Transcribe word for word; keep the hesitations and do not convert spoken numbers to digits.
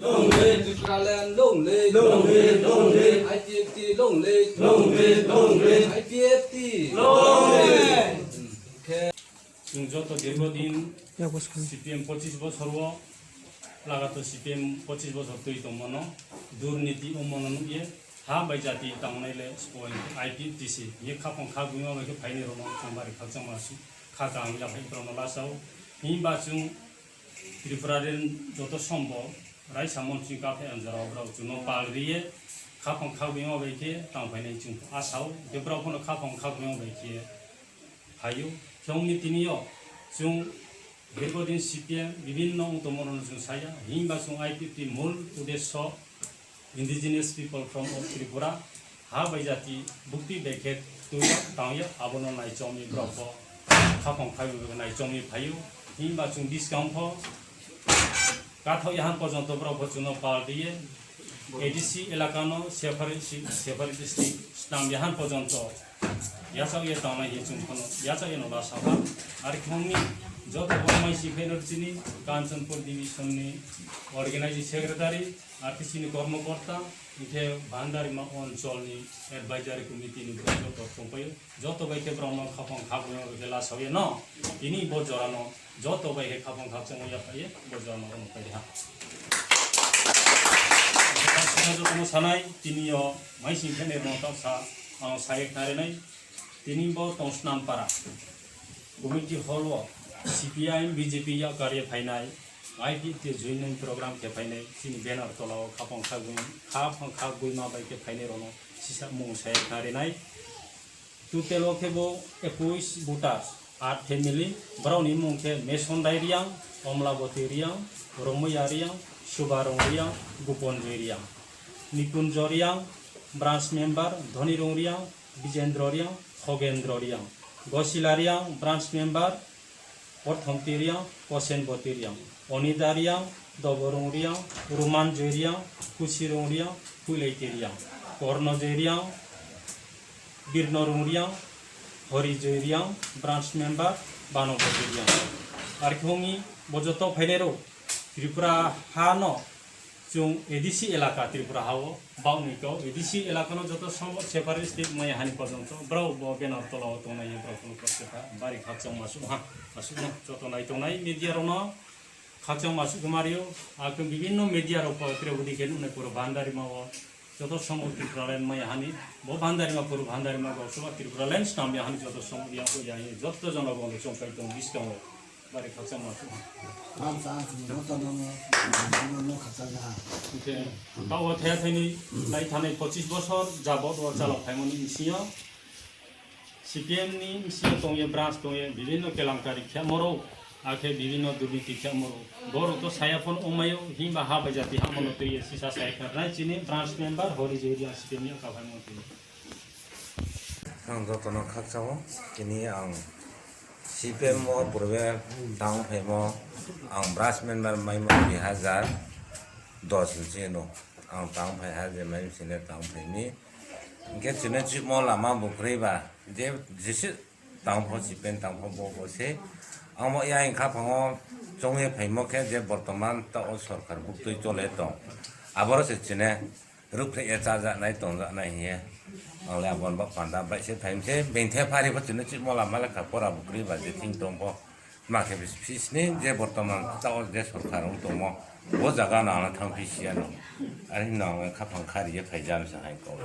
Long live! Tipraland long live! Long live, long live! I P F T long live! Long live, long live! I P F T long live! Khe chung joto dirgho din C P M pochis bosor wo, lagatar C P M pochis bosor tui tongmo no, durniti ongmo no nuh ye, ha bai jati tangnai le sbo I P F T se, ye khaphang khaguima bai khe phainai rao no chung bari khakchangma su, kha kaham yaphai brao no lasa ou. Himba chung Tripura ren joto sombo raisa montri kaphe anjara wo brao chung no pal ri ye, khaphang khaguima bai khe tangphainai chung asa ou, khe brao pho no khaphang khaguima bai khe phai ou. Khe ong ni tini yo chung dirgho din C P M bibhinno ong tongmo no chung sa ya, himba chung I P F T mul uddesho indigenous people from of Tripura, ha bai jati bukti bai khe tui ya, tang ya, abo no naichom ye brao pho khaphang khaguima bai naichom ye phai ou. Himba chung buskang pho kathaoh ya han porjonto brao pho chung no pal ri ye, A D C elaka no separate, separate state snam ya han porjonto yachaoh ye tangnai hing chung pho no yachaoh ye no lasa ha. Ar khe ong ni joto bo maising phainai rao chini Kanchanpur division ni organizing secretary, ar khe chini kormokorta, hing khe Bhandarima onchol ni advisory committee ni joto tongpai ou. Joto bai khe brao no khaphang khaguima bai khe lasa ye no, tini bo jora no joto bai khe khaphang khakchangma yaphai ye bo jora no rao no phai ha. Joto no sanai, tini yo maising phainai rao no taoh sa, ang sa ye khnari nai. Tini bo Tongsnampara community hall wo C P I M B J P yakari ye phainai, I P F T joining program khe phainai, chini banner tola wo khaphang khagui, khaphang khaguima bai khe phainai rao no sisa mung sa ye khnari nai. Total wo khe bo ekush voters, aat family, brao ni mung khe Mesondai Reang, Omlaboti Reang, Romoya Reang, Subarong Reang, Goponjoi Reang, Nikunjo Reang, branch member, Dhonirong Reang, Bijendro Reang, Khogendro Reang, Gosila Reang, branch member, Porthomti Reang, Kosenboti Reang, Onida Reang, Doborong Reang, Rumanjoi Reang, Kusirong Reang, Puilaiti Reang, Kornojoi Reang, Birnorong Reang, Horijoi Reang, branch member, Banoboti Reang. Ar khe ong mi bo joto phainai rao Tripura ha no chung A D C elaka Tripura ha wo baoh ni kau, A D C elaka no joto sombo separate state mai ya hani porjonto brao bo banner tola wo tongnai ye brao pho no kau se kha, bari khakchangma suh ha, asuh no joto nai tongnai media rao no khakchangma suh khe ma ri ou, akhe bibhinno media rao pho tre bodi khe nuhnai puro Bhandarima wo joto sombo Tipraland mai ya hani, bo Bhandarima puro Bhandarima gausoba Tipraland snam ya hani joto sombo ya kho ya ye joto jono bo no chongpai tong buskang wo. Bari khakchangma suh ha. Bangsa ang sini joto no no, no, no khakchang ha. Hing khe, taoh wo thaya thaini lai thanai pochis bosor jabot wo chalok phaimo ni bsing yo, C P M ni bsing yo tong ye, branch tong ye, bibhinno kelankari khemo rao, akhe bibhinno durniti khemo rao. Brao to saya pho no ongmai ou, himba ha bai jati hamo no tui ye sisa saya khnari nai chini branch member Horijoi Reang C P M ni yakaphaimo tui. Ang joto no khakchang ou, tini ang C P M wo purbe tang phaimo, ang branch member maimo dui hazar dos ni chini no. Ang tang phai ha je mai sini tang phai mi. Hing khe chini chihmo lama bo kroi ba, je jese tang pho C P M tang pho bo bo se. Ang bo ya hing khaphang wo choung ye phaimo khe je bortoman taoh wo sorkar buktui chole tong. Aboro se chini ruhkhreh ye chájanai tongjanai hing ye. Ang le abo ni baoh panda baih se phai mi se, being the phari pho chini chihmo lama lekha pora bo kroi ba je thing tong pho. Tma khe phi sini je bortoman taoh wo je sorkar ong tongmo, bo zaga no ang le thanngphi si ya no. Are hing no ang le khaphang khari ye phai ja mi se hai kau.